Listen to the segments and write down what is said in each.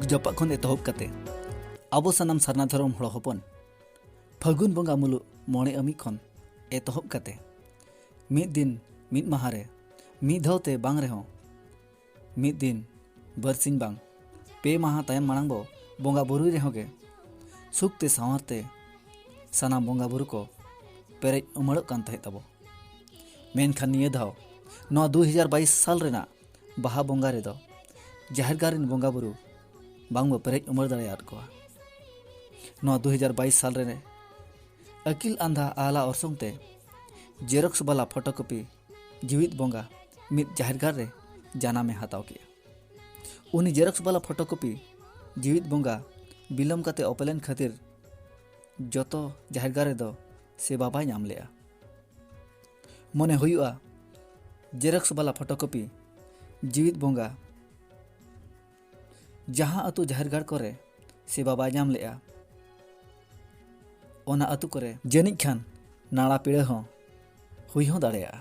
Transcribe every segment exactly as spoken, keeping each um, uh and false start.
ᱡᱟᱯᱟᱜ ᱠᱷᱚᱱ ᱮᱛᱚᱦᱚᱵ ᱠᱟᱛᱮ ᱟᱵᱚ ᱥᱟᱱᱟᱢ ᱥᱟᱨᱱᱟ ᱫᱷᱚᱨᱚᱢ ᱦᱚᱲ ᱦᱚᱯᱚᱱ ᱯᱷᱟᱹᱜᱩᱱ ᱵᱚᱸᱜᱟ ᱢᱩᱞᱩᱜ ᱢᱚᱬᱮ ᱟᱹᱢᱤᱡ ᱠᱷᱚᱱ ᱮᱛᱚᱦᱚᱵ ᱠᱟᱛᱮ ᱢᱤᱫ ᱫᱤᱱ ᱢᱤᱫ ᱢᱟᱦᱟ ᱨᱮ ᱢᱤᱫ ᱫᱷᱟᱣ ᱛᱮ ᱵᱟᱝ ᱨᱮᱦᱚᱸ ᱢᱤᱫ ᱫᱤᱱ ᱵᱟᱨᱥᱤᱧ ᱵᱟᱝ ᱯᱮ ᱢᱟᱦᱟ ᱛᱟᱭᱚᱢ ᱢᱟᱲᱟᱝ ᱵᱚ ᱵᱚᱸᱜᱟ ᱵᱩᱨᱩᱭ ᱨᱮᱦᱚᱸ ᱜᱮ ᱥᱩᱠ ᱛᱮ ᱥᱟᱶᱟᱨ ᱛᱮ ᱥᱟᱱᱟᱢ ᱵᱚᱸᱜᱟ ᱵᱩᱨᱩ ᱠᱚ ᱯᱮᱨᱮᱡ ᱩᱢᱟᱹᱲᱚᱜ ᱠᱟᱱ ᱛᱟᱦᱮᱸᱫ ᱛᱟᱵᱚ᱾ ᱢᱮᱱᱠᱷᱟᱱ ᱱᱤᱭᱟᱹ ᱫᱷᱟᱣ ᱱᱚᱣᱟ ᱫᱩ ᱦᱟᱡᱟᱨ ᱵᱟᱭᱤᱥ ᱥᱟᱞ ᱨᱮᱱᱟᱜ ᱵᱟᱦᱟ ᱵᱚᱸᱜᱟ ᱨᱮᱫᱚ ᱡᱟᱦᱮᱨ ᱜᱟᱲ ᱨᱮᱱ ᱵᱚᱸᱜᱟ ᱵᱩᱨᱩ ᱵᱟᱝᱵᱚ ᱯᱮᱨᱮᱡ ᱩᱢᱟᱹᱲ ᱫᱟᱲᱮᱭᱟᱫ ᱠᱚᱣᱟ᱾ ᱱᱚᱣᱟ ᱫᱩ ᱦᱟᱡᱟᱨ ᱵᱟᱭᱤᱥ ᱥᱟᱞ ᱨᱮ ᱟᱹᱠᱤᱞ ᱟᱸᱫᱷᱟ ᱟᱦᱞᱟ ᱚᱨᱥᱚᱝ ᱛᱮ ᱡᱮᱨᱚᱠᱥ ᱵᱟᱞᱟ ᱯᱷᱚᱴᱳᱠᱚᱯᱤ ᱡᱤᱣᱤᱫ ᱵᱚᱸᱜᱟ ᱢᱤᱫ ᱡᱟᱦᱮᱨ ᱜᱟᱲ ᱨᱮ ᱡᱟᱱᱟᱢᱮ ᱦᱟᱛᱟᱣ ᱠᱮᱫᱼᱟ᱾ ᱩᱱᱤ ᱡᱮᱨᱚᱠᱥ ᱵᱟᱞᱟ ᱯᱷᱚᱴᱳᱠᱚᱯᱤ ᱡᱤᱣᱤᱫ ᱵᱚᱸᱜᱟ ᱵᱤᱞᱚᱢ ᱠᱟᱛᱮ ᱚᱯᱮᱞᱮᱱ ᱠᱷᱟᱹᱛᱤᱨ ᱡᱚᱛᱚ ᱡᱟᱦᱮᱨ ᱜᱟᱲ ᱨᱮᱫᱚ ᱥᱮᱵᱟ ᱵᱟᱭ ᱧᱟᱢ ᱞᱮᱫᱼᱟ᱾ ᱢᱚᱱᱮ ᱦᱩᱭᱩᱜᱼᱟ, ᱡᱮᱨᱚᱠᱥ ᱵᱟᱞᱟ ᱯᱷᱚᱴᱳᱠᱚᱯᱤ ᱡᱤᱣᱤᱫ ᱵᱚᱸᱜᱟ ᱡᱟᱦᱟᱸ ᱟᱹᱛᱩ ᱡᱟᱦᱮᱨ ᱜᱟᱲ ᱠᱚᱨᱮ ᱥᱮᱵᱟ ᱵᱟᱭ ᱧᱟᱢ ᱞᱮᱫᱼᱟ, ᱚᱱᱟ ᱟᱹᱛᱩ ᱠᱚᱨᱮ ᱡᱟᱹᱱᱤᱡ ᱠᱷᱟᱱ ᱱᱟᱲᱟ ᱯᱤᱲᱟᱹ ᱦᱚᱸ ᱦᱩᱭ ᱦᱚᱸ ᱫᱟᱲᱮᱭᱟᱜᱼᱟ᱾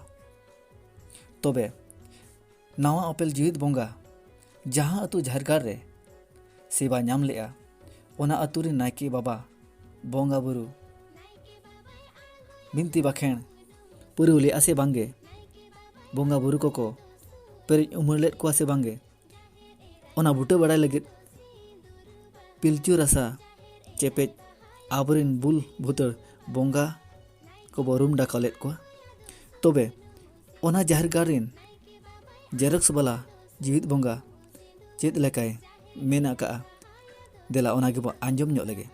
ᱛᱚᱵᱮ ᱱᱟᱣᱟ ᱚᱯᱮᱞ ᱡᱤᱣᱤᱫ ᱵᱚᱸᱜᱟ ᱡᱟᱦᱟᱸ ᱟᱹᱛᱩ ᱡᱟᱦᱮᱨ ᱜᱟᱲ ᱨᱮ ᱥᱮᱵᱟ ᱧᱟᱢ ᱞᱮᱫᱼᱟ, ᱚᱱᱟ ᱟᱹᱛᱩ ᱨᱮᱱ ᱱᱟᱭᱠᱮ ᱵᱟᱵᱟ ᱵᱚᱸᱜᱟ ᱵᱩᱨᱩ ᱵᱤᱱᱛᱤ ᱵᱟᱠᱷᱮᱬ ᱯᱩᱨᱟᱹᱣ ᱞᱮᱫᱼᱟ ᱥᱮ ᱵᱟᱝᱜᱮ, ᱵᱚᱸᱜᱟ ᱵᱩᱨᱩ ᱠᱚᱠᱚ ᱯᱮᱨᱮᱡ ᱩᱢᱟᱹᱲ ᱞᱮᱫ ᱠᱚᱣᱟ ᱥᱮ ᱵᱟᱝᱜᱮ, ᱚᱱᱟ ᱵᱩᱴᱟᱹ ᱵᱟᱲᱟᱭ ᱞᱟᱹᱜᱤᱫ ᱯᱤᱞᱪᱩ ᱨᱟᱥᱟ ᱪᱮᱯᱮᱡ ᱟᱵᱚᱨᱮᱱ ᱵᱩᱞ ᱵᱷᱩᱛᱟᱹᱲ ᱵᱚᱸᱜᱟ ᱠᱚᱵᱚ ᱨᱩᱢ ᱰᱟᱠᱟᱣ ᱞᱮᱫ ᱠᱚᱣᱟ᱾ ᱛᱚᱵᱮ ᱚᱱᱟ ᱡᱟᱦᱮᱨ ᱜᱟᱲ ᱨᱮᱱ ᱡᱮᱨᱚᱠᱥ ᱵᱟᱞᱟ ᱡᱤᱣᱤᱫ ᱵᱚᱸᱜᱟ ᱪᱮᱫ ᱞᱮᱠᱟᱭ ᱢᱮᱱ ᱟᱠᱟᱫᱼᱟ, ᱫᱮᱞᱟ ᱚᱱᱟ ᱜᱮᱵᱚ ᱟᱸᱡᱚᱢ ᱧᱚᱜ ᱞᱮᱜᱮ᱾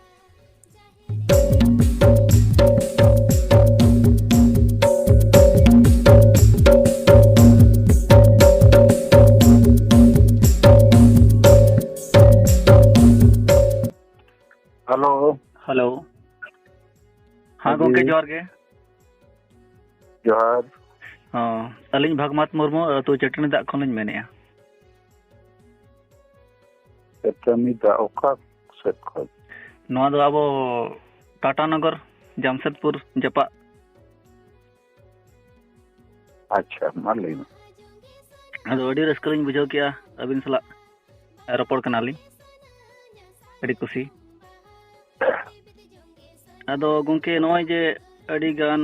ᱦᱮᱞᱳ᱾ ᱦᱮᱞᱳ᱾ ᱦᱮᱸ ᱦᱮᱸ ᱜᱚᱢᱠᱮ, ᱡᱤ᱾ ᱡᱚᱦᱟᱨ ᱜᱮ᱾ ᱡᱚᱦᱟᱨ᱾ ᱦᱚᱸ, ᱟᱹᱞᱤᱧ ᱵᱷᱟᱜᱽᱢᱟᱛ ᱢᱩᱨᱢᱩ, ᱟᱹᱛᱩ ᱪᱟᱹᱴᱟᱹᱱᱤ ᱫᱟᱜ ᱠᱷᱚᱱ ᱞᱤᱧ ᱢᱮᱱᱮᱫᱼᱟ᱾ ᱪᱟᱹᱴᱟᱹᱱᱤ ᱫᱟᱜ ᱚᱠᱟ ᱥᱮᱫ ᱠᱷᱚᱱ? ᱱᱚᱣᱟ ᱫᱚ ᱟᱵᱚ ᱴᱟᱴᱟᱱᱚᱜᱚᱨ, ᱡᱟᱢᱥᱮᱫᱽᱯᱩᱨ ᱡᱟᱯᱟᱜ᱾ ᱟᱪᱪᱷᱟ, ᱢᱟ ᱞᱟᱹᱭ ᱢᱮ᱾ ᱟᱫᱚ ᱟᱹᱰᱤ ᱨᱟᱹᱥᱠᱟᱹ ᱞᱤᱧ ᱵᱩᱡᱷᱟᱹᱣ ᱠᱮᱜᱼᱟ ᱟᱹᱵᱤᱱ ᱥᱟᱞᱟᱜ ᱨᱚᱯᱚᱲ ᱠᱟᱱᱟᱞᱤᱧ᱾ ᱟᱹᱰᱤ ᱠᱩᱥᱤ᱾ ᱟᱫᱚ ᱜᱚᱢᱠᱮ, ᱱᱚᱜᱼᱚᱭ ᱡᱮ ᱟᱹᱰᱤ ᱜᱟᱱ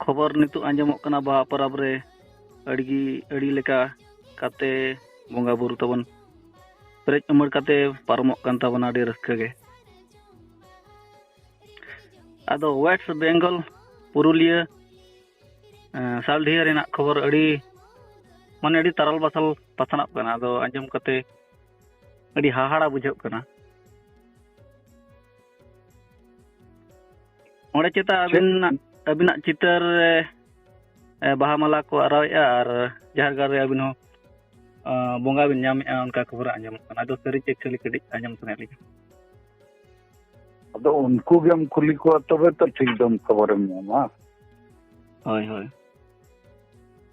ᱠᱷᱚᱵᱚᱨ ᱱᱤᱛᱚᱜ ᱟᱸᱡᱚᱢᱚᱜ ᱠᱟᱱᱟ ᱵᱟᱦᱟ ᱯᱚᱨᱚᱵᱽ ᱨᱮ ᱟᱹᱰᱤ ᱜᱮ, ᱟᱹᱰᱤ ᱞᱮᱠᱟ ᱠᱟᱛᱮ ᱵᱚᱸᱜᱟ ᱵᱩᱨᱩ ᱛᱟᱵᱚᱱ ᱯᱮᱨᱮᱡ ᱩᱢᱟᱹᱲ ᱠᱟᱛᱮ ᱯᱟᱨᱚᱢᱚᱜ ᱠᱟᱱ ᱛᱟᱵᱚᱱᱟ ᱟᱹᱰᱤ ᱨᱟᱹᱥᱠᱟᱹ ᱜᱮ᱾ ᱟᱫᱚ ᱳᱭᱮᱥᱴ ᱵᱮᱝᱜᱚᱞ ᱯᱩᱨᱩᱞᱤᱭᱟᱹ, ᱮᱸ, ᱥᱟᱞᱰᱤᱦᱟᱹ ᱨᱮᱱᱟᱜ ᱠᱷᱚᱵᱚᱨ ᱟᱹᱰᱤ, ᱢᱟᱱᱮ, ᱟᱹᱰᱤ ᱛᱟᱨᱟᱞ ᱵᱟᱥᱟᱞ ᱯᱟᱥᱱᱟᱜ ᱠᱟᱱᱟ᱾ ᱟᱫᱚ ᱟᱸᱡᱚᱢ ᱠᱟᱛᱮ ᱟᱹᱰᱤ ᱦᱟᱦᱟᱲᱟ ᱵᱩᱡᱷᱟᱹᱜ ᱠᱟᱱᱟ᱾ ᱚᱸᱰᱮ ᱪᱮᱛᱟ ᱟᱹᱵᱤᱱᱟᱜ, ᱟᱹᱵᱤᱱᱟᱜ ᱪᱤᱛᱟᱹᱨ ᱨᱮ, ᱮ, ᱵᱟᱦᱟ ᱢᱟᱞᱟ ᱠᱚ ᱟᱨᱟᱣᱮᱫᱼᱟ ᱟᱨ ᱡᱟᱦᱮᱨ ᱜᱟᱲ ᱨᱮ ᱟᱹᱵᱤᱱ ᱦᱚᱸ, ᱟ, ᱵᱚᱸᱜᱟ ᱵᱤᱱ ᱧᱟᱢᱮᱫᱼᱟ, ᱚᱱᱠᱟ ᱠᱷᱚᱵᱚᱨ ᱟᱸᱡᱚᱢᱚᱜ ᱠᱟᱱᱟ᱾ ᱟᱫᱚ ᱥᱟᱹᱨᱤ ᱪᱮ ᱠᱷᱟᱹᱞᱤ ᱠᱟᱹᱴᱤᱡ ᱟᱸᱡᱚᱢ ᱥᱟᱱᱟᱭᱮᱫ ᱞᱤᱧᱟ᱾ ᱟᱫᱚ ᱩᱱᱠᱩ ᱜᱮᱢ ᱠᱩᱞᱤ ᱠᱚᱣᱟ, ᱛᱚᱵᱮ ᱛᱚ ᱴᱷᱤᱠ ᱫᱚᱢ ᱠᱷᱚᱵᱚᱨᱮᱢ ᱧᱟᱢᱟ᱾ ᱦᱳᱭ, ᱦᱳᱭ᱾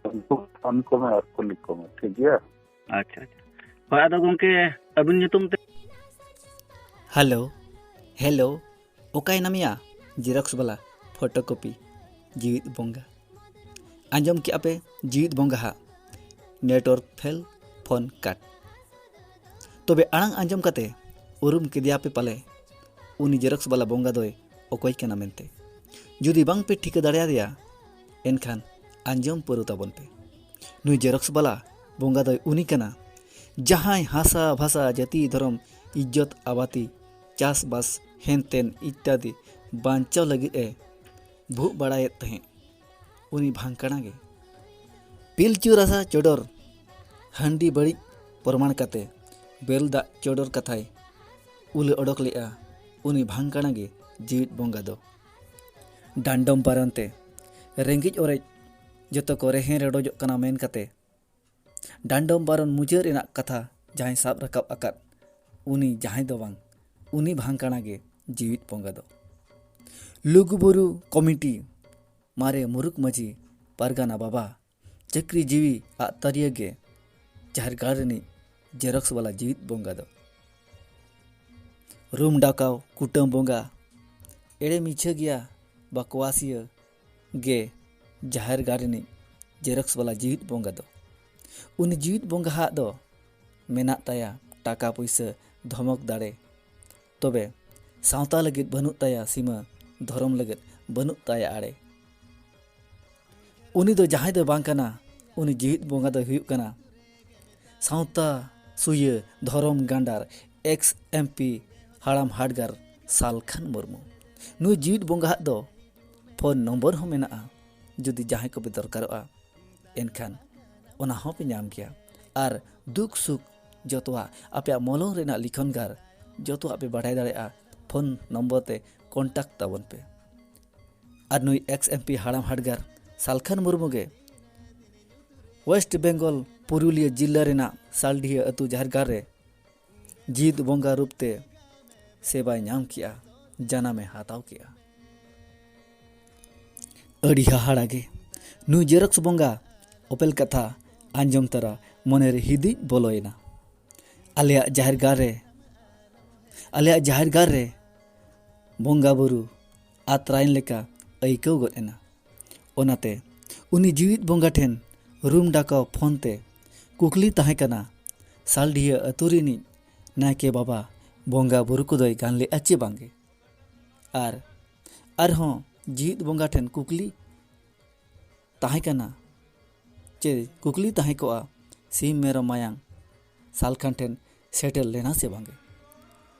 ᱩᱱᱠᱩ ᱯᱷᱳᱱ ᱠᱚᱢᱮ ᱟᱨ ᱠᱩᱞᱤ ᱠᱚᱢᱮ, ᱴᱷᱤᱠ ᱜᱮᱭᱟ? ᱟᱪᱪᱷᱟ, ᱟᱪᱪᱷᱟ᱾ ᱦᱳᱭ, ᱟᱫᱚ ᱜᱚᱢᱠᱮ, ᱟᱹᱵᱤᱱ ᱧᱩᱛᱩᱢ ᱛᱮ? ᱦᱮᱞᱳ, ᱦᱮᱞᱳ, ᱚᱠᱟᱭᱮᱱᱟ ᱢᱮᱭᱟ ᱡᱮᱨᱚᱠᱥ ᱵᱟᱞᱟ ᱯᱷᱳᱴᱳ ᱠᱚᱯᱤ ᱡᱤᱣᱤᱫ ᱵᱚᱸᱜᱟ? ᱟᱸᱡᱚᱢ ᱠᱮᱜᱼᱟ ᱯᱮ ᱡᱤᱣᱤᱫ ᱵᱚᱸᱜᱟ ᱦᱟᱜ ᱱᱮᱴᱣᱟᱨᱠ ᱯᱷᱮᱞ, ᱯᱷᱳᱱ ᱠᱟᱴ᱾ ᱛᱚᱵᱮ ᱟᱲᱟᱝ ᱟᱸᱡᱚᱢ ᱠᱟᱛᱮ ᱩᱨᱩᱢ ᱠᱮᱫᱮᱭᱟ ᱯᱮ ᱯᱟᱞᱮ ᱩᱱᱤ ᱡᱮᱨᱚᱠᱥ ᱵᱟᱞᱟ ᱵᱚᱸᱜᱟ ᱫᱚᱭ ᱚᱠᱚᱭ ᱠᱟᱱᱟ ᱢᱮᱱᱛᱮ᱾ ᱡᱩᱫᱤ ᱵᱟᱝ ᱯᱮ ᱴᱷᱤᱠᱟᱹ ᱫᱟᱲᱮᱭᱟᱫᱮᱭᱟ, ᱮᱱᱠᱷᱟᱱ ᱟᱸᱡᱚᱢ ᱯᱩᱨᱟᱹᱣ ᱛᱟᱵᱚᱱ ᱯᱮ᱾ ᱱᱩᱭ ᱡᱮᱨᱚᱠᱥ ᱵᱟᱞᱟ ᱵᱚᱸᱜᱟ ᱫᱚᱭ ᱩᱱᱤ ᱠᱟᱱᱟ, ᱡᱟᱦᱟᱸᱭ ᱦᱟᱥᱟ, ᱵᱷᱟᱥᱟ, ᱡᱟᱹᱛᱤ, ᱫᱷᱚᱨᱚᱢ, ᱤᱡᱽᱡᱚᱛ, ᱟᱵᱟᱫᱤ, ᱪᱟᱥᱵᱟᱥ, ᱦᱮᱱᱛᱮᱱ ᱤᱛᱛᱟᱫᱤ ᱵᱟᱧᱪᱟᱣ ᱞᱟᱹᱜᱤᱫ ᱮ ᱵᱷᱩᱜ ᱵᱟᱲᱟᱭᱮᱫ ᱛᱟᱦᱮᱸᱫ᱾ ᱩᱱᱤ ᱵᱷᱟᱝᱠᱟᱲᱟ ᱜᱮ᱾ ᱯᱤᱞᱪᱩ ᱨᱟᱥᱟ ᱪᱚᱰᱚᱨ ᱦᱟᱺᱰᱤ ᱵᱟᱹᱲᱤᱡ ᱯᱨᱚᱢᱟᱬ ᱠᱟᱛᱮ ᱵᱮᱞ ᱫᱟᱜ ᱪᱚᱰᱚᱨ ᱠᱟᱛᱷᱟᱭ ᱩᱞᱟᱹ ᱚᱰᱚᱠ ᱞᱮᱫᱼᱟ᱾ ᱩᱱᱤ ᱵᱷᱟᱝᱠᱟᱲᱟ ᱜᱮ ᱡᱤᱣᱤᱫ ᱵᱚᱸᱜᱟ ᱫᱚ᱾ ᱰᱟᱸᱰᱚᱢ ᱵᱟᱨᱚᱱ ᱛᱮ ᱨᱮᱸᱜᱮᱡ ᱚᱨᱮᱡ ᱡᱚᱛᱚ ᱠᱚ ᱨᱮᱦᱮ ᱨᱮᱰᱚᱡᱚᱜ ᱠᱟᱱᱟ ᱢᱮᱱ ᱠᱟᱛᱮ ᱰᱟᱸᱰᱚᱢ ᱵᱟᱨᱚᱱ ᱢᱩᱪᱟᱹᱫ ᱨᱮᱱᱟᱜ ᱠᱟᱛᱷᱟ ᱡᱟᱦᱟᱸᱭ ᱥᱟᱵ ᱨᱟᱠᱟᱵ ᱟᱠᱟᱫ, ᱩᱱᱤ ᱡᱟᱦᱟᱸᱭ ᱫᱚ ᱵᱟᱝ, ᱩᱱᱤ ᱵᱷᱟᱝᱠᱟᱲᱟ ᱜᱮ ᱡᱤᱣᱤᱫ ᱵᱚᱸᱜᱟ ᱫᱚ᱾ ᱞᱩᱜᱩᱵᱩᱨᱩ ᱠᱚᱢᱤᱴᱤ, ᱢᱟᱨᱮ ᱢᱩᱨᱩᱠ ᱢᱟᱹᱡᱷᱤ, ᱯᱟᱨᱜᱟᱱᱟ ᱵᱟᱵᱟ, ᱪᱟᱹᱠᱨᱤ ᱡᱤᱣᱤ ᱟᱜ ᱛᱟᱹᱨᱤᱭᱟᱹ ᱜᱮ ᱡᱟᱦᱮᱨ ᱜᱟᱲ ᱨᱤᱱᱤᱡ ᱡᱮᱨᱚᱠᱥ ᱵᱟᱞᱟ ᱡᱤᱣᱤᱫ ᱵᱚᱸᱜᱟ ᱫᱚ᱾ ᱨᱩᱢ ᱰᱟᱠᱟᱣ ᱠᱩᱴᱟᱹᱢ ᱵᱚᱸᱜᱟ, ᱮᱲᱮ ᱢᱤᱪᱷᱟᱹ ᱜᱮᱭᱟ ᱵᱟᱠᱣᱟᱥᱤᱭᱟᱹ ᱜᱮ ᱡᱟᱦᱮᱨ ᱜᱟᱲ ᱨᱤᱱᱤᱡ ᱡᱮᱨᱚᱠᱥ ᱵᱟᱞᱟ ᱡᱤᱣᱤᱫ ᱵᱚᱸᱜᱟ ᱫᱚ᱾ ᱩᱱᱤ ᱡᱤᱣᱤᱫ ᱵᱚᱸᱜᱟ ᱦᱟᱜ ᱫᱚ ᱢᱮᱱᱟᱜ ᱛᱟᱭᱟ ᱴᱟᱠᱟ ᱯᱩᱭᱥᱟᱹ, ᱫᱷᱚᱢᱚᱠ ᱫᱟᱲᱮ᱾ ᱛᱚᱵᱮ ᱥᱟᱶᱛᱟ ᱞᱟᱹᱜᱤᱫ ᱵᱟᱹᱱᱩᱜ ᱛᱟᱭᱟ ᱥᱤᱢᱟᱹ, ᱫᱷᱚᱨᱚᱢ ᱞᱟᱹᱜᱤᱫ ᱵᱟᱹᱱᱩᱜ ᱛᱟᱭᱟ ᱟᱲᱮ᱾ ᱩᱱᱤ ᱫᱚ ᱡᱟᱦᱟᱸᱭ ᱫᱚ ᱵᱟᱝ ᱠᱟᱱᱟ, ᱩᱱᱤ ᱡᱤᱣᱤᱫ ᱵᱚᱸᱜᱟ ᱫᱚᱭ ᱦᱩᱭᱩᱜ ᱠᱟᱱᱟ ᱥᱟᱶᱛᱟ ᱥᱩᱭᱟᱹ, ᱫᱷᱚᱨᱚᱢ ᱜᱟᱱᱰᱟᱨ, ᱮᱠᱥ ᱮᱢ ᱯᱤ ᱦᱟᱲᱟᱢ ᱦᱟᱰᱜᱟᱨ ᱥᱟᱞᱠᱷᱟᱱ ᱢᱩᱨᱢᱩ᱾ ᱱᱩᱭ ᱡᱤᱣᱤᱫ ᱵᱚᱸᱜᱟᱣᱟᱜ ᱫᱚ ᱯᱷᱳᱱ ᱱᱚᱢᱵᱚᱨ ᱦᱚᱸ ᱢᱮᱱᱟᱜᱼᱟ᱾ ᱡᱩᱫᱤ ᱡᱟᱦᱟᱸᱭ ᱠᱚᱯᱮ ᱫᱚᱨᱠᱟᱨᱚᱜᱼᱟ, ᱮᱱᱠᱷᱟᱱ ᱚᱱᱟ ᱦᱚᱸᱯᱮ ᱧᱟᱢ ᱜᱮᱭᱟ᱾ ᱟᱨ ᱫᱩᱠ ᱥᱩᱠ ᱡᱚᱛᱚᱣᱟᱜ ᱟᱯᱮᱭᱟᱜ ᱢᱚᱞᱚᱝ ᱨᱮᱱᱟᱜ ᱞᱤᱠᱷᱚᱱ ᱜᱟᱨ ᱡᱚᱛᱚᱣᱟᱜ ᱯᱮ ᱵᱟᱰᱟᱭ ᱫᱟᱲᱮᱭᱟᱜᱼᱟ ᱯᱷᱳᱱ ᱱᱚᱢᱵᱚᱨ ᱛᱮ ᱠᱚᱱᱴᱟᱠᱴ ᱛᱟᱵᱚᱱ ᱯᱮ᱾ ᱟᱨ ᱱᱩᱭ ᱮᱠᱥ ᱮᱢ ᱯᱤ ᱦᱟᱲᱟᱢ ᱦᱟᱰᱜᱟᱨ ᱥᱟᱞᱠᱷᱟᱱ ᱢᱩᱨᱢᱩ ᱜᱮ ᱳᱭᱮᱥᱴ ᱵᱮᱝᱜᱚᱞ ᱯᱩᱨᱩᱞᱤᱭᱟᱹ ᱡᱤᱞᱟ ᱨᱮᱱᱟᱜ ᱥᱟᱞᱰᱤᱦᱟᱹ ᱟᱹᱛᱩ ᱡᱟᱦᱮᱨ ᱜᱟᱲ ᱨᱮ ᱡᱤᱣᱤᱫ ᱵᱚᱸᱜᱟ ᱨᱩᱯ ᱛᱮ ᱥᱮᱵᱟᱭ ᱧᱟᱢ ᱠᱮᱜᱼᱟ, ᱡᱟᱱᱟᱢᱮ ᱦᱟᱛᱟᱣ ᱠᱮᱜᱼᱟ᱾ ᱟᱹᱰᱤ ᱦᱟᱦᱟᱲᱟ ᱜᱮ ᱱᱩᱭ ᱡᱮᱨᱚᱠᱥ ᱵᱚᱸᱜᱟ ᱚᱯᱮᱞ ᱠᱟᱛᱷᱟ ᱟᱸᱡᱚᱢ ᱛᱚᱨᱟ ᱢᱚᱱᱮᱨᱮ ᱦᱤᱫᱤᱡ ᱵᱚᱞᱚᱭᱮᱱᱟ᱾ ᱟᱞᱮᱭᱟᱜ ᱡᱟᱦᱮᱨ ᱜᱟᱲ ᱨᱮ, ᱟᱞᱮᱭᱟᱜ ᱡᱟᱦᱮᱨ ᱜᱟᱲ ᱨᱮ ᱵᱚᱸᱜᱟ ᱵᱩᱨᱩ ᱟᱛᱨᱟᱭᱮᱱ ᱞᱮᱠᱟ ᱟᱹᱭᱠᱟᱹᱣ ᱜᱚᱫ ᱮᱱᱟ᱾ ᱚᱱᱟᱛᱮ ᱩᱱᱤ ᱡᱤᱣᱤᱫ ᱵᱚᱸᱜᱟ ᱴᱷᱮᱱ ᱨᱩᱢ ᱰᱟᱠᱟᱣ ᱯᱷᱳᱱ ᱛᱮ ᱠᱩᱠᱞᱤ ᱛᱟᱦᱮᱸ ᱠᱟᱱᱟ, ᱥᱟᱞᱰᱤᱦᱟᱹ ᱟᱹᱛᱩ ᱨᱤᱱᱤᱡ ᱱᱟᱭᱠᱮ ᱵᱟᱵᱟ ᱵᱚᱸᱜᱟ ᱵᱩᱨᱩ ᱠᱚᱫᱚᱭ ᱜᱟᱱ ᱞᱮᱫᱼᱟ ᱪᱮ ᱵᱟᱝᱜᱮ? ᱟᱨ ᱟᱨᱦᱚᱸ ᱡᱤᱣᱤᱫ ᱵᱚᱸᱜᱟ ᱴᱷᱮᱱ ᱠᱩᱠᱞᱤ ᱛᱟᱦᱮᱸ ᱠᱟᱱᱟ ᱪᱮ ᱠᱩᱠᱞᱤ ᱛᱟᱦᱮᱸ ᱠᱚᱜᱼᱟ, ᱥᱤᱢ ᱢᱮᱨᱚᱢ ᱢᱟᱭᱟᱝ ᱥᱟᱞᱠᱷᱟᱱ ᱴᱷᱮᱱ ᱥᱮᱴᱮᱨ ᱞᱮᱱᱟ ᱥᱮ ᱵᱟᱝᱜᱮ?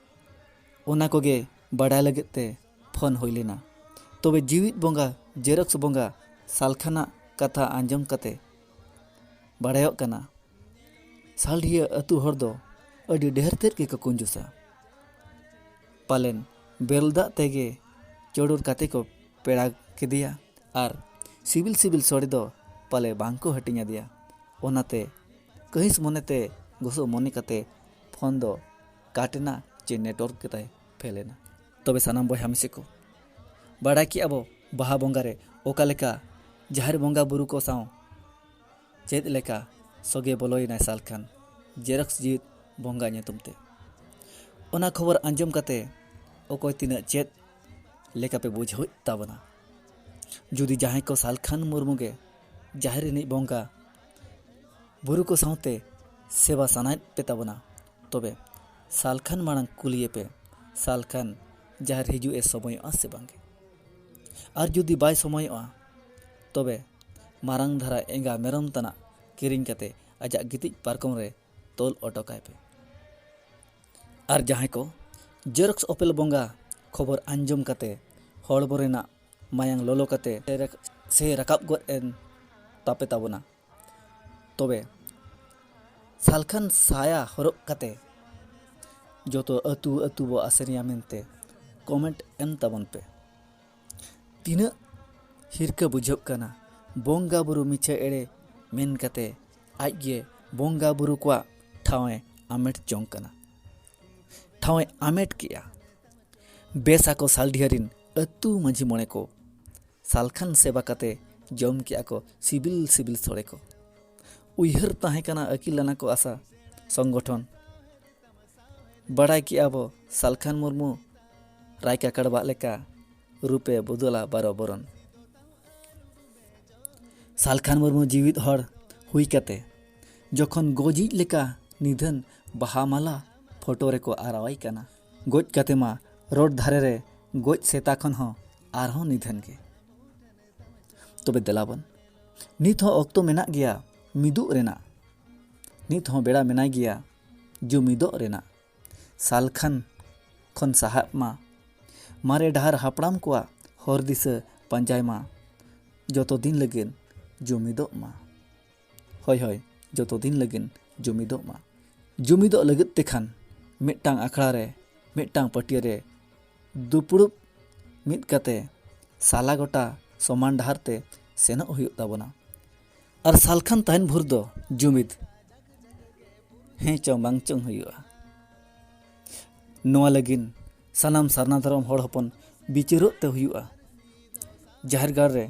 ᱚᱱᱟ ᱠᱚᱜᱮ ᱵᱟᱰᱟᱭ ᱞᱟᱹᱜᱤᱫ ᱛᱮ ᱯᱷᱳᱱ ᱦᱩᱭ ᱞᱮᱱᱟ᱾ ᱛᱚᱵᱮ ᱡᱤᱣᱤᱫ ᱵᱚᱸᱜᱟ, ᱡᱮᱨᱚᱠᱥ ᱵᱚᱸᱜᱟ ᱥᱟᱞᱠᱷᱟᱱᱟᱜ ᱠᱟᱛᱷᱟ ᱟᱸᱡᱚᱢ ᱠᱟᱛᱮ ᱵᱟᱲᱟᱭᱚᱜ ᱠᱟᱱᱟ, ᱥᱟᱞᱰᱤᱦᱟᱹ ᱟᱹᱛᱩ ᱦᱚᱲ ᱫᱚ ᱟᱹᱰᱤ ᱰᱷᱮᱨ ᱛᱮᱫ ᱜᱮᱠᱚ ᱠᱩᱧᱡᱩᱥᱟ᱾ ᱯᱟᱞᱮᱱ ᱵᱮᱨᱮᱞ ᱫᱟᱜ ᱛᱮᱜᱮ ᱪᱚᱰᱚᱨ ᱠᱟᱛᱮ ᱠᱚ ᱯᱮᱲᱟ ᱠᱮᱫᱮᱭᱟ ᱟᱨ ᱥᱤᱵᱤᱞ ᱥᱤᱵᱤᱞ ᱥᱚᱲᱮ ᱫᱚ ᱯᱟᱞᱮ ᱵᱟᱝ ᱠᱚ ᱦᱟᱹᱴᱤᱧ ᱟᱫᱮᱭᱟ᱾ ᱚᱱᱟᱛᱮ ᱠᱟᱹᱦᱤᱥ ᱢᱚᱱᱮᱛᱮ ᱜᱚᱥᱚ ᱢᱚᱱᱮ ᱠᱟᱛᱮ ᱯᱷᱳᱱ ᱫᱚ ᱠᱟᱴ ᱮᱱᱟ ᱪᱮ ᱱᱮᱴᱣᱟᱨᱠ ᱠᱮᱫᱟᱭ ᱯᱷᱮᱞ ᱮᱱᱟ᱾ ᱛᱚᱵᱮ ᱥᱟᱱᱟᱢ ᱵᱚᱭᱦᱟ ᱢᱤᱥᱤ ᱠᱚ, ᱵᱟᱲᱟᱭ ᱠᱮᱜᱼᱟ ᱵᱚ ᱵᱟᱦᱟ ᱵᱚᱸᱜᱟ ᱨᱮ ᱚᱠᱟ ᱞᱮᱠᱟ ᱡᱟᱦᱮᱨ ᱵᱚᱸᱜᱟ ᱵᱩᱨᱩ ᱠᱚ ᱥᱟᱶ ᱪᱮᱫ ᱞᱮᱠᱟ ᱥᱚᱜᱮ ᱵᱚᱞᱚᱭᱮᱱᱟᱭ ᱥᱟᱞᱠᱷᱟᱱ ᱡᱮᱨᱚᱠᱥ ᱡᱤᱣᱤᱫ ᱵᱚᱸᱜᱟ ᱧᱩᱛᱩᱢ ᱛᱮ᱾ ᱚᱱᱟ ᱠᱷᱚᱵᱚᱨ ᱟᱸᱡᱚᱢ ᱠᱟᱛᱮ ᱚᱠᱚᱭ ᱛᱤᱱᱟᱹᱜ ᱪᱮᱫ ᱞᱮᱠᱟᱯᱮ ᱵᱩᱡᱷᱟᱹᱣᱮᱫ ᱛᱟᱵᱚᱱᱟ? ᱡᱩᱫᱤ ᱡᱟᱦᱟᱸᱭ ᱠᱚ ᱥᱟᱞᱠᱷᱟᱱ ᱢᱩᱨᱢᱩ ᱜᱮ ᱡᱟᱦᱮᱨ ᱨᱤᱱᱤᱡ ᱵᱚᱸᱜᱟ ᱵᱩᱨᱩ ᱠᱚ ᱥᱟᱶᱛᱮ ᱥᱮᱵᱟ ᱥᱟᱱᱟᱭᱮᱫ ᱯᱮ ᱛᱟᱵᱚᱱᱟ, ᱛᱚᱵᱮ ᱥᱟᱞᱠᱷᱟᱱ ᱢᱟᱲᱟᱝ ᱠᱩᱞᱤᱭᱮᱯᱮ, ᱥᱟᱞᱠᱷᱟᱱ ᱡᱟᱦᱮᱨ ᱦᱤᱡᱩᱜ ᱮ ᱥᱚᱢᱚᱭᱚᱜᱼᱟ ᱥᱮ ᱵᱟᱝᱜᱮ? ᱟᱨ ᱡᱩᱫᱤ ᱵᱟᱭ ᱥᱚᱢᱚᱭᱚᱜᱼᱟ, ᱛᱚᱵᱮ ᱢᱟᱨᱟᱝ ᱫᱷᱟᱨᱟ ᱮᱸᱜᱟ ᱢᱮᱨᱚᱢ ᱛᱟᱱᱟᱜ ᱠᱤᱨᱤᱧ ᱠᱟᱛᱮ ᱟᱡᱟᱜ ᱜᱤᱛᱤᱡ ᱯᱟᱨᱠᱚᱢ ᱨᱮ ᱛᱚᱞ ᱚᱴᱚ ᱠᱟᱭ ᱯᱮ᱾ ᱟᱨ ᱡᱟᱦᱟᱸᱭ ᱠᱚ ᱡᱮᱨᱚᱠᱥ ᱚᱯᱮᱞ ᱵᱚᱸᱜᱟ ᱠᱷᱚᱵᱚᱨ ᱟᱸᱡᱚᱢ ᱠᱟᱛᱮ ᱦᱚᱲᱢᱚ ᱨᱮᱱᱟᱜ ᱢᱟᱭᱟᱝ ᱞᱚᱞᱚ ᱠᱟᱛᱮ ᱥᱮ ᱨᱟᱠᱟᱵ ᱜᱚᱫ ᱮᱱ ᱛᱟᱯᱮ ᱛᱟᱵᱚᱱᱟ, ᱛᱚᱵᱮ ᱥᱟᱞᱠᱷᱟᱱ ᱥᱟᱭᱟ ᱦᱚᱨᱚᱜ ᱠᱟᱛᱮ ᱡᱚᱛᱚ ᱟᱹᱛᱩ ᱟᱹᱛᱩ ᱵᱚ ᱟᱥᱮᱱᱮᱭᱟ ᱢᱮᱱᱛᱮ ᱠᱚᱢᱮᱱᱴ ᱮᱢ ᱛᱟᱵᱚᱱ ᱯᱮ᱾ ᱛᱤᱱᱟᱹᱜ ᱦᱤᱨᱠᱟᱹ ᱵᱩᱡᱷᱟᱹᱜ ᱠᱟᱱᱟ ᱵᱚᱸᱜᱟ ᱵᱩᱨᱩ ᱢᱤᱪᱷᱟᱹ ᱮᱲᱮ ᱢᱮᱱ ᱠᱟᱛᱮ ᱟᱡᱜᱮ ᱵᱚᱸᱜᱟ ᱵᱩᱨᱩ ᱠᱚᱣᱟᱜ ᱴᱷᱟᱶ ᱮ ᱟᱢᱮᱴ ᱡᱚᱝ ᱠᱟᱱᱟ᱾ ᱴᱷᱟᱶ ᱮ ᱟᱢᱮᱴ ᱠᱮᱜᱼᱟ᱾ ᱵᱮᱥ ᱟᱠᱚ ᱥᱟᱞᱰᱤᱦᱟᱹᱨᱤᱱ ᱟᱹᱛᱩ ᱢᱟᱹᱡᱷᱤ ᱢᱚᱬᱮ ᱠᱚ ᱥᱟᱞᱠᱷᱟᱱ ᱥᱮᱵᱟ ᱠᱟᱛᱮ ᱡᱚᱢ ᱠᱮᱜᱼᱟ ᱠᱚ ᱥᱤᱵᱤᱞ ᱥᱤᱵᱤᱞ ᱥᱚᱲᱮ ᱠᱚ᱾ ᱩᱭᱦᱟᱹᱨ ᱛᱟᱦᱮᱸ ᱠᱟᱱᱟ ᱟᱹᱠᱤᱞ ᱟᱱᱟ ᱠᱚ ᱟᱥᱟ ᱥᱚᱝᱜᱚᱴᱷᱚᱱ᱾ ᱵᱟᱲᱟᱭ ᱠᱮᱜᱼᱟ ᱵᱚ ᱥᱟᱞᱠᱷᱟᱱ ᱢᱩᱨᱢᱩ ᱨᱟᱭ ᱠᱟᱠᱲᱵᱟᱜ ᱞᱮᱠᱟ ᱨᱩᱯᱮ ᱵᱚᱫᱚᱞᱟ ᱵᱟᱨᱚ ᱵᱚᱨᱚᱱ᱾ ᱥᱟᱞᱠᱷᱟᱱ ᱢᱩᱨᱢᱩ ᱡᱤᱣᱤᱫ ᱦᱚᱲ ᱦᱩᱭ ᱠᱟᱛᱮ ᱡᱚᱠᱷᱚᱱ ᱜᱚᱡᱤᱡ ᱞᱮᱠᱟ ᱱᱤᱫᱷᱟᱹᱱ ᱵᱟᱦᱟ ᱢᱟᱞᱟ ᱯᱷᱳᱴᱳ ᱨᱮᱠᱚ ᱟᱨᱟᱣᱟᱭ ᱠᱟᱱᱟ, ᱜᱚᱡ ᱠᱟᱛᱮ ᱢᱟ ᱨᱳᱰ ᱫᱷᱟᱨᱮ ᱨᱮ ᱜᱚᱡ ᱥᱮᱛᱟ ᱠᱷᱚᱱ ᱦᱚᱸ ᱟᱨᱦᱚᱸ ᱱᱤᱫᱷᱟᱹᱱ ᱜᱮ᱾ ᱛᱚᱵᱮ ᱫᱮᱞᱟᱵᱚᱱ, ᱱᱤᱛ ᱦᱚᱸ ᱚᱠᱛᱚ ᱢᱮᱱᱟᱜ ᱜᱮᱭᱟ ᱢᱤᱫᱚᱜ ᱨᱮᱱᱟᱜ᱾ ᱱᱤᱛ ᱦᱚᱸ ᱵᱮᱲᱟ ᱢᱮᱱᱟᱭ ᱜᱮᱭᱟ ᱡᱩᱢᱤᱫᱚᱜ ᱨᱮᱱᱟᱜ᱾ ᱥᱟᱞᱠᱷᱟᱱ ᱠᱷᱚᱱ ᱥᱟᱦᱟᱜ ᱢᱟ, ᱢᱟᱨᱮ ᱰᱟᱦᱟᱨ ᱦᱟᱯᱲᱟᱢ ᱠᱚᱣᱟᱜ ᱦᱚᱨ ᱫᱤᱥᱟᱹ ᱯᱟᱸᱡᱟᱭ ᱢᱟ, ᱡᱚᱛᱚ ᱫᱤᱱ ᱞᱟᱹᱜᱤᱫ ᱡᱩᱢᱤᱫᱚᱜ ᱢᱟ᱾ ᱦᱳᱭ, ᱦᱳᱭ, ᱡᱚᱛᱚ ᱫᱤᱱ ᱞᱟᱹᱜᱤᱫ ᱡᱩᱢᱤᱫᱚᱜ ᱢᱟ᱾ ᱡᱩᱢᱤᱫᱚᱜ ᱞᱟᱹᱜᱤᱫ ᱛᱮᱠᱷᱟᱱ ᱢᱤᱫᱴᱟᱝ ᱟᱠᱷᱲᱟ ᱨᱮ, ᱢᱤᱫᱴᱟᱝ ᱯᱟᱹᱴᱭᱟᱹ ᱨᱮ ᱫᱩᱯᱲᱩᱵ ᱢᱤᱫ ᱠᱟᱛᱮ ᱥᱟᱞᱟ ᱜᱚᱴᱟ ᱥᱚᱢᱟᱱ ᱰᱟᱦᱟᱨ ᱛᱮ ᱥᱮᱱᱚᱜ ᱦᱩᱭᱩᱜ ᱛᱟᱵᱚᱱᱟ᱾ ᱟᱨ ᱥᱟᱞᱠᱷᱟᱱ ᱛᱟᱦᱮᱱ ᱵᱷᱳᱨ ᱫᱚ ᱡᱩᱢᱤᱫ ᱦᱮᱸ ᱪᱚᱝ ᱵᱟᱝ ᱪᱚᱝ ᱦᱩᱭᱩᱜᱼᱟ᱾ ᱱᱚᱣᱟ ᱞᱟᱹᱜᱤᱫ ᱥᱟᱱᱟᱢ ᱥᱟᱨᱱᱟ ᱫᱷᱚᱨᱚᱢ ᱦᱚᱲ ᱦᱚᱯᱚᱱ ᱵᱤᱪᱟᱹᱨᱚᱜ ᱛᱮ ᱦᱩᱭᱩᱜᱼᱟ᱾ ᱡᱟᱦᱮᱨ ᱜᱟᱲ ᱨᱮ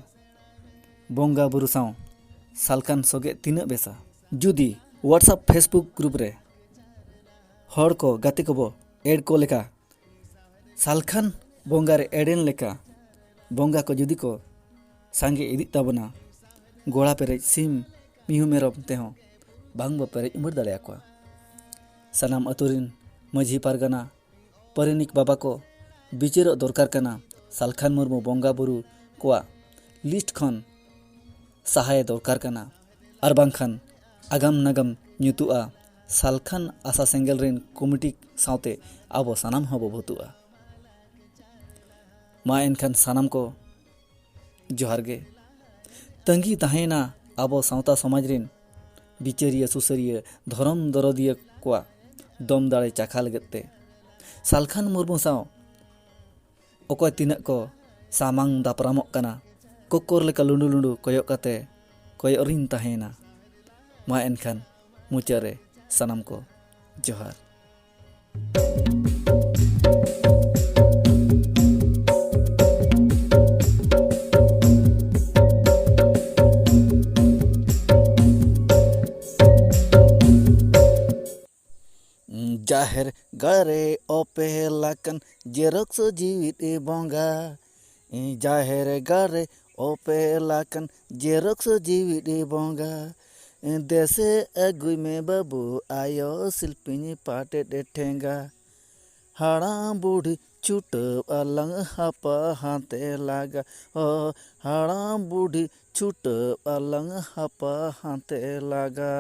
ᱵᱚᱸᱜᱟ ᱵᱩᱨᱩ ᱥᱟᱶ ᱥᱟᱞᱠᱷᱟᱱ ᱥᱚᱜᱮ ᱛᱤᱱᱟᱹᱜ ᱵᱮᱥᱟ᱾ ᱡᱩᱫᱤ WhatsApp, Facebook ᱜᱨᱩᱯ ᱨᱮ ᱦᱚᱲ ᱠᱚ, ᱜᱟᱛᱮ ᱠᱚᱵᱚ ᱮᱰ ᱠᱚ ᱞᱮᱠᱟ, ᱥᱟᱞᱠᱷᱟᱱ ᱵᱚᱸᱜᱟ ᱨᱮ ᱮᱰᱮᱱ ᱞᱮᱠᱟ ᱵᱚᱸᱜᱟ ᱠᱚ ᱡᱩᱫᱤ ᱠᱚ ᱥᱟᱸᱜᱮ ᱤᱫᱤᱜ ᱛᱟᱵᱚᱱᱟ, ᱜᱚᱲᱟ ᱯᱮᱨᱮᱡ ᱥᱤᱢ ᱢᱤᱦᱩ ᱢᱮᱨᱚᱢ ᱛᱮᱦᱚᱸ ᱵᱟᱝ ᱵᱚ ᱯᱮᱨᱮᱡ ᱩᱢᱟᱹᱨ ᱫᱟᱲᱮᱭᱟᱠᱚᱣᱟ᱾ ᱥᱟᱱᱟᱢ ᱟᱹᱛᱩ ᱨᱤᱱ ᱢᱟᱹᱡᱷᱤ ᱯᱟᱨᱜᱟᱱᱟ, ᱯᱟᱨᱟᱱᱤᱠ ᱵᱟᱵᱟ ᱠᱚ ᱵᱤᱪᱟᱹᱨᱚᱜ ᱫᱚᱨᱠᱟᱨ ᱠᱟᱱᱟ᱾ ᱥᱟᱞᱠᱷᱟᱱ ᱢᱩᱨᱢᱩ ᱵᱚᱸᱜᱟ ᱵᱩᱨᱩ ᱠᱚᱣᱟᱜ ᱞᱤᱥᱴ ᱠᱷᱚᱱ ᱥᱟᱦᱟᱭᱮ ᱫᱚᱨᱠᱟᱨ ᱠᱟᱱᱟ᱾ ᱟᱨ ᱵᱟᱝᱠᱷᱟᱱ ᱟᱜᱟᱢ ᱱᱟᱜᱟᱢ ᱧᱩᱛᱩᱜᱼᱟ᱾ ᱥᱟᱞᱠᱷᱟᱱ ᱟᱥᱟ ᱥᱮᱸᱜᱮᱞ ᱨᱮᱱ ᱠᱚᱢᱤᱴᱤ ᱥᱟᱶᱛᱮ ᱟᱵᱚ ᱥᱟᱱᱟᱢ ᱦᱚᱸᱵᱚ ᱵᱷᱩᱛᱩᱜᱼᱟ᱾ ᱢᱟ ᱮᱱᱠᱷᱟᱱ ᱥᱟᱱᱟᱢ ᱠᱚ ᱡᱚᱦᱟᱨ ᱜᱮ᱾ ᱛᱟᱺᱜᱤ ᱛᱟᱦᱮᱸᱭᱮᱱᱟ ᱟᱵᱚ ᱥᱟᱶᱛᱟ ᱥᱚᱢᱟᱡᱽ ᱨᱮᱱ ᱵᱤᱪᱟᱹᱨᱤᱭᱟᱹ, ᱥᱩᱥᱟᱹᱨᱤᱭᱟᱹ, ᱫᱷᱚᱨᱚᱢ ᱫᱚᱨᱚᱫᱤᱭᱟᱹ ᱠᱚᱣᱟᱜ ᱫᱚᱢ ᱫᱟᱲᱮ ᱪᱟᱠᱷᱟ ᱞᱟᱹᱜᱤᱫ ᱛᱮ᱾ ᱥᱟᱞᱠᱷᱟᱱ ᱢᱩᱨᱢᱩ ᱥᱟᱶ ᱚᱠᱚᱭ ᱛᱤᱱᱟᱹᱜ ᱠᱚ ᱥᱟᱢᱟᱝ ᱫᱟᱯᱨᱟᱢᱚᱜ ᱠᱟᱱᱟ, ᱠᱚᱠᱚᱨ ᱞᱮᱠᱟ ᱞᱩᱸᱰᱩ ᱞᱩᱸᱰᱩ ᱠᱚᱭᱚᱜ ᱠᱟᱛᱮ ᱠᱚᱭᱚᱜ ᱨᱤᱧ ᱛᱟᱦᱮᱸᱭᱮᱱᱟ᱾ ᱢᱟ ᱮᱱᱠᱷᱟᱱ ᱢᱩᱪᱟᱹᱫ ᱨᱮ ᱥᱟᱱᱟᱢ ᱠᱚ ᱡᱚᱦᱟᱨ᱾ ᱡᱟᱦᱮᱨ ᱜᱟᱲ ᱨᱮ ᱚᱯᱮᱞ ᱟᱠᱟᱱ ᱡᱮᱨᱚᱠᱥ ᱡᱤᱣᱤᱫ ᱵᱚᱸᱜᱟ᱾ ᱡᱟᱦᱮᱨ ᱜᱟᱲ ᱨᱮ ᱚᱯᱮᱞ ᱟᱠᱟᱱ ᱡᱮᱨᱚᱠᱥ ᱡᱤᱣᱤᱫ ᱵᱚᱸᱜᱟ᱾ ᱫᱮᱥᱮ ᱟᱹᱜᱩᱭ ᱢᱮ ᱵᱟᱹᱵᱩ ᱟᱭᱳ ᱥᱤᱞᱯᱤᱧ ᱯᱟᱴᱮᱫ ᱴᱷᱮᱸᱜᱟ᱾ ᱦᱟᱲᱟᱢ ᱵᱩᱰᱷᱤ ᱪᱷᱩᱴᱟᱹᱣ ᱟᱞᱟᱝ ᱦᱟᱯᱟ ᱦᱟᱱᱛᱮ ᱞᱟᱜᱟ᱾ ᱚ, ᱦᱟᱲᱟᱢ ᱵᱩᱰᱷᱤ ᱪᱷᱩᱴᱟᱹᱣ ᱟᱞᱟᱝ ᱦᱟᱯᱟ ᱦᱟᱱᱛᱮ ᱞᱟᱜᱟ᱾